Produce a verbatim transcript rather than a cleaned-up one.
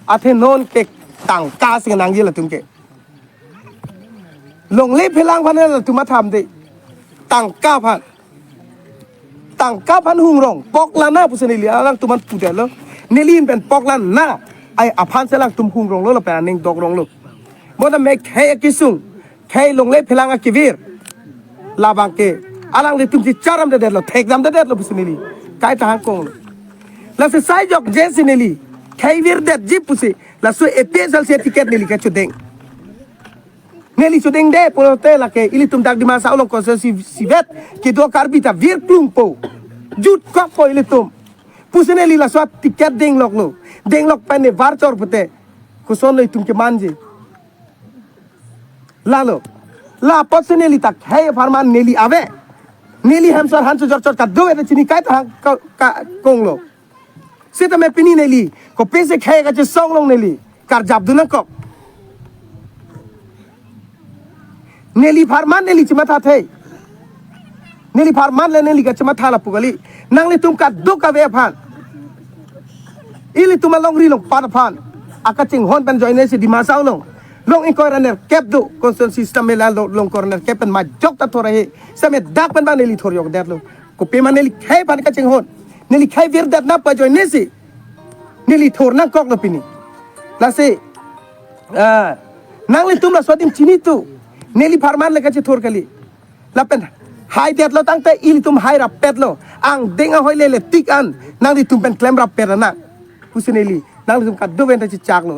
Athe non ke tangka si nangji latum ke. Longle phelang aphan latum atham de. Tangka aphan. Tangka aphan hungrong. Poklang na pusi neli alangtum aphan pudetlo. Neli ahin pen poklang na. Ai aphan si alangtum hungronglo lapen aning dokronglo. Bonta me khei akesung. Khei longle phelang akevir. Labang ke. Alanglitum si charamdedetlo. Thekdamdedetlo pusi neli kaita hangkonglo. Lasi sai jokje si neli khei virdetji pusi. Laso A P H L C ticket neli kachedeng. Neli chedengde pulote lake ilitum dak Dima Hasao along konstituensi isivet kedo Karbi ta vir klungpo. Jutkokpo ilitum. Pusi neli laso ticket dengloklo. Denglok pen ne var chor pute. Kosonlo itum kemanje. Lalo. La apotsi neli ta khei apharman neli ave. Neli hem sor han sujor chor kadokave ta chini kaita hang ka, ka, konglo. Sitame pini neli. Kopisi khei kachesong long neli. Karjapdun nangkok. Neli apharman neli chematha thei. Neli apharman le neli kachematha lapu kali. Nanglitum kadokave aphan. Ilitum alongri longpat aphan. Akachinghon pen ajoine si Dima Hasao along. Long ingkoi ra nerkep do. Constituency system mela lo long ingkoi ra nerkep pen majok ta thor ahe. Same dak pen ba neli thor jokdetlo. Kopima neli khei aphan kachinghon. Neli khei virdet na pu ajoine si. Neli thor nangkoklo pini. Lasi. Ah, nanglitum laso adim chini tu. Neli apharman le kachethor kali. Lapen haidetlo tangte ilitum hai rapetlo. Angdeng ahoi lele tik an. Nanglitum pen klem rapet na. Pusi neli. Nanglitum kadokave ta chechaklo.